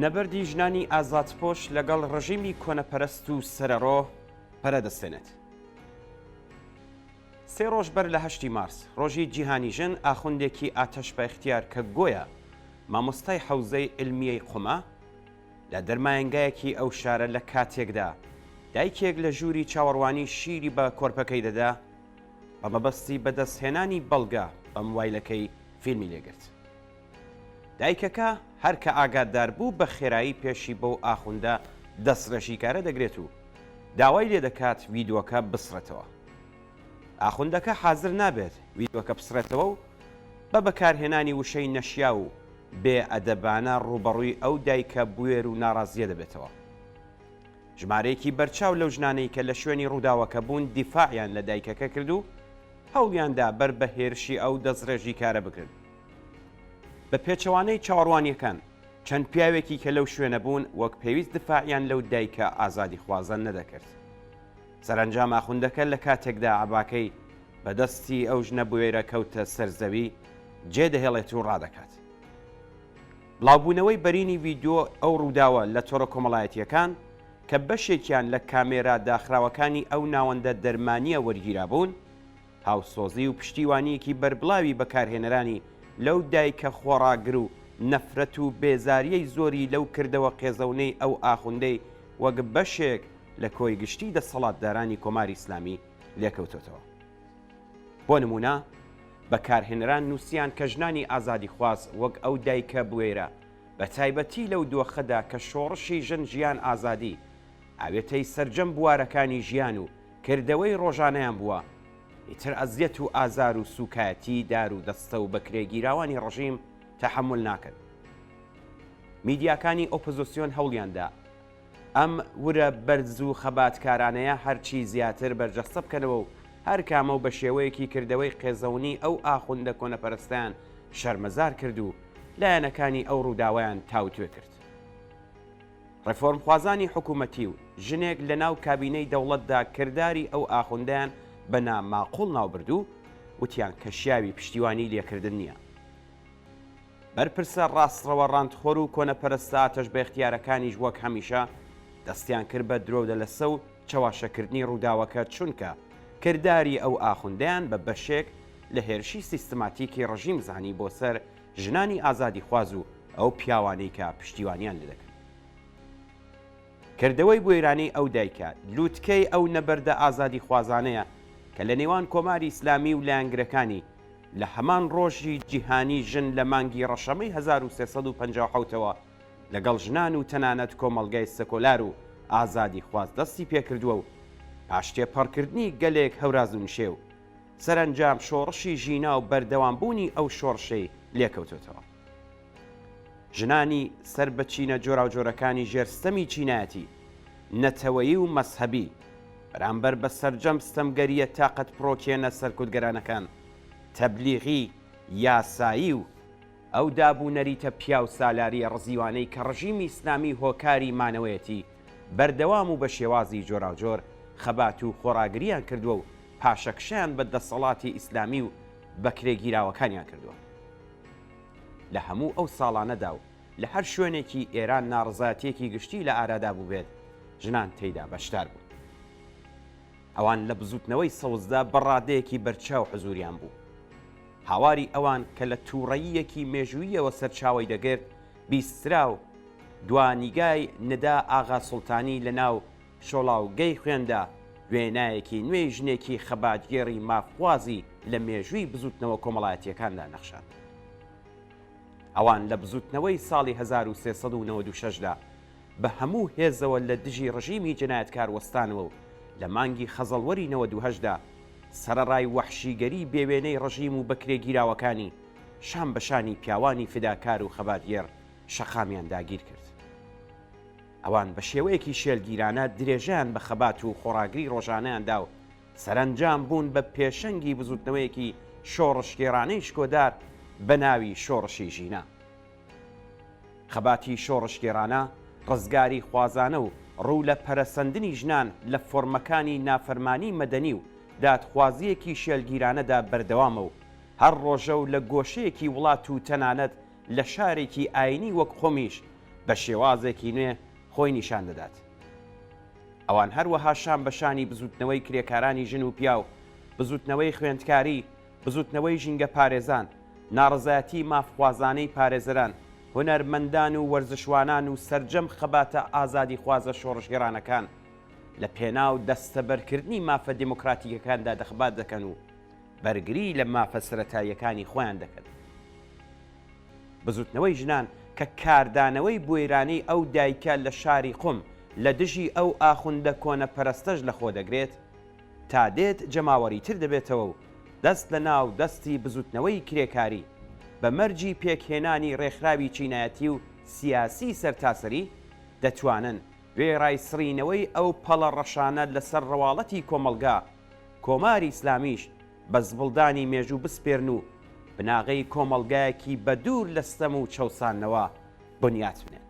نەبەردی ژنانی ئازادپۆش لەگەڵ ڕژیمی کۆنەپەرست و سەرەڕۆ پەرە دەستێنێت. سێ ڕۆژ بەر لە هەشتی مارس، ڕۆژی جیهانی ژن، ئاخوندێکی ئاتەش بە ئیختیار کە گۆیا مامۆستای حەوزەی عیلمیەی قومە، لە دەرمایەنگایەکی ئەو شارە لە کاتێکدا دایکێک لە ژووری چاوەڕوانی شیری بە کۆرپەکەی دەدا، بە مەبەستی بەدەستهێنانی بەڵگە بە موبایلەکەی فیلمی لێگرت. دایکەکە هەر کە ئاگادار بوو بە خێرایی پێشی بەو ئاخوندە دەستڕێژیکارە دەگرێت و داوای لێ دەکات ڤیدۆکە بسڕێتەوە. ئاخوندەکە حازر نابێت ڤیدۆکە بسڕێتەوە و بە بەکارهێنانی وشەی نەشیاو و بێ ئەدەبانە ڕووبەڕووی ئەو دایکە بوێر و ناڕازییە دەبێتەوە. ژمارەیەکی بەرچاو لەو ژنانەی کە لە شوێنی ڕووداوەکە بوون دیفاعیان لە دایکەکە کرد و هەوڵیان دا بەر بە هێرشی ئەو دەستڕێژیکارە بگرن. بە پێچەوانەی چاوەڕوانییەکان، چەند پیاوێکی کە لەو شوێنە بوون وەک پێویست دفاعیان لەو دایکە ئازادیخوازە نەدەکرد. سەرەنجام ئاخوندەکە لە کاتێکدا عەباکەی بە دەستی ئەو ژنە بوێرە کەوتە سەر زەوی، جێ دەهێڵێت و ڕادەکات. بڵاوبوونەوەی بەرینی ڤیدیۆ ئەو ڕووداوە لە تۆڕە کۆمەڵایەتییەکان کە بەشێکیان لە کامێرا داخراوەکانی ئەو ناوەندە دەرمانییە وەرگیرابوون، هاوسۆزی و پشتیوانییەکی بەربڵاوی بەکارهێنەرانی لەو دایکە خۆڕاگر و نەفرەت و بێزارییەی زۆری لەو کردەوە قێزەونەی ئەو ئاخوندەی وەک بەشێک لە کۆی گشتی دەسەڵاتدارانی کۆماری ئیسلامی لێکەوتۆتەوە. بۆ نموونە بەکارهێنەران نووسیان کە ژنانی ئازادیخواز وەک ئەو دایکە بوێرە بە تایبەتی لەو دۆخەدا کە شۆڕشی ژن ژیان ئازادی ئاوێتەی سەرجەم بوارەکانی ژیان و کردەوەی ڕۆژانەیان بووە، ئیتر ئەزیەت و ئازار و سووکایەتیی دار و دەستە و بەکرێگیراوانی ڕژیم تەحەمول ناکەن. میدیاکانی ئۆپۆزۆسیۆن هەوڵیان دا ئەم ورە بەرز و خەباتکارانەیە هەرچی زیاتر بەرجەستە بکەنەوە و هەر کامە و بە شێوەیەکی کردەوەی قێزەونی ئەو ئاخوندە کۆنەپەرستەیان شەرمەزار کرد و لایەنەکانی ئەو ڕووداوەیان تاوتوێ کرد. ڕێفۆرمخوازانی حکوومەتی و ژنێک لە ناو کابینەی دەوڵەتدا کرداری ئەو ئاخوندەیان بە نا ماقووڵ ناو برد و وتیان کە شیاوی پشتیوانی لێکردن نییە. بەرپرسە ڕاستڕەوە ڕانتخۆر و کۆنەپەرستە ئاتەشبەئیختیارەکانیش وەک هەمیشە دەستیان کرد بە درۆودەلەسە و چەواشەکردنی ڕووداوەکە چونکە کرداری ئەو ئاخوندەیان بە بەشێک لە هێرشی سیستماتیکی ڕژیم زانی بۆ سەر ژنانی ئازادیخواز و ئەو پیاوانەی کە پشتیوانیان لێدەکەن. کردەوەی بوێرانەی ئەو دایکە، لوتکەی ئەو نەبەردە ئازادیخوازانەیە کە لە نێوان کۆماری ئیسلامی و لایەنگرەکانی لە هەمان ڕۆژی جیهانی ژن لە مانگی ڕەشەمەی 1357 ەوە لەگەڵ ژنان و تەنانەت کۆمەڵگای سکۆلار و ئازادیخواز دەستی پێکردووە و پاش تێپەڕکردنی گەلێک هەوراز و نشێو سەرەنجام شۆڕشی ژینا و بەردەوامبوونی ئەو شۆڕشەی لێکەوتۆتەوە. ژنانی سەر بە چینە جۆراوجۆرەکانی ژێر ستەمی چینایەتی، نەتەوەیی و مەزهەبی، بەرامبەر بە سەرجەم ستەمگەرییە تاقەتپڕۆکێنە سەرکوتگەرانەکان، تەبلیغی، یاسایی و ئەو داب و نەریتە پیاوسالارییە ڕزیوانەی کە ڕژیمی ئیسلامی هۆکاری مانەوەیەتی، بەردەوام و بە شێوازی جۆراوجۆر خەبات و خۆڕاگرییان کردووە و پاشەکشەیان بە دەسەڵاتی ئیسلامی و بەکرێگیراوەکانیان کردووە. لە هەموو ئەو ساڵانەدا و لە هەر شوێنێکی ئێران ناڕەزایەتییەکی گشتی لە ئارادا بووبێت، ژنان تێیدا بەشدار بوون. ئەوان لە بزووتنەوەی سەوزدا بە ڕادەیەکی بەرچاو حزووریان بوو. هاواری ئەوان کە لە تووڕەییەکی مێژووییەوە سەرچاوەی دەگرت، بیسترا و دوا نیگای ندا ئاغا سوڵتانی لە ناو شۆڵاوگەی خوێندا، وێنایەکی نوێی ژنێکی خەباتگێڕی مافخوازی لە مێژووی بزووتنەوە کۆمەڵایەتییەکاندا نەخشاند. ئەوان لە بزووتنەوەی ساڵی 1396 دا بە هەموو هێزەوە لە دژی ڕژیمی جەنایەتکار وەستانەوە و لە مانگی خەزەڵوەری 98 دا سەرەڕای وەحشیگەری بێوێنەی ڕژیم و بەکرێگیراوەکانی، شان بە شانی پیاوانی فیداکار و خەباتگێڕ شەقامیان داگیر کرد. ئەوان بە شێوەیەکی شێلگیرانە درێژەیان بە خەبات و خۆڕاگری ڕۆژانەیان دا و سەرەنجام بوون بە پێشەنگی بزووتنەوەیەکی شۆڕشگێڕانەی شکۆدار بە ناوی شۆڕشی ژینا. خەباتی شۆڕشگێڕانە، ڕزگاریخوازانە و ڕوو لە پەرەسەندنی ژنان لە فۆرمەکانی نافەرمانی مەدەنی و دادخوازییەکی شێلگیرانەدا بەردەوامە و هەر ڕۆژە و لە گۆشەیەکی وڵات و تەنانەت لە شارێکی ئایینی وەک قومیش. بە شێوازێکی نوێ خۆی نیشان دەدات. ئەوان هەروەها شان بە شانی بزووتنەوەی کرێکارانی ژن و پیاو، بزووتنەوەی خوێندکاری، بزووتنەوەی ژینگەپارێزان، ناڕەزایەتی مافخوازانەی پارێزەران، هونەرمەندان و وەرزشوانان و سەرجەم خەباتە ئازادیخوازە شۆڕشگێڕانەکان لە پێناو دەستەبەرکردنی مافە دێمۆکراتیکەکاندا دەخبات دەکەن و بەرگری لە مافە سەرەتاییەکانی خۆیان دەکەن. بزوتنەوەی ژنان کە کاردانەوەی بوێرانەی ئەو دایکە لە شاری قوم لە دژی ئەو ئاخوندە کۆنەپەرستەش لە خۆ دەگرێت، تا دێت جەماوەریتر دەبێتەوە و دەست لە ناو دەستی بزوتنەوەی کرێکاری بە مەرجی پێکهێنانی ڕێکخراوی چینایەتی و سیاسی سەرتاسەری دەتوانن وێڕای سڕینەوەی ئەو پەڵە ڕەشانە لە سەر ڕواڵەتی کۆمەڵگا، کۆماری ئیسلامیش بە زبڵدانی مێژوو بسپێرن و بناغەی کۆمەڵگایەکی بە دوور لە ستەم و چەوساندنەوە بنیات بنێن.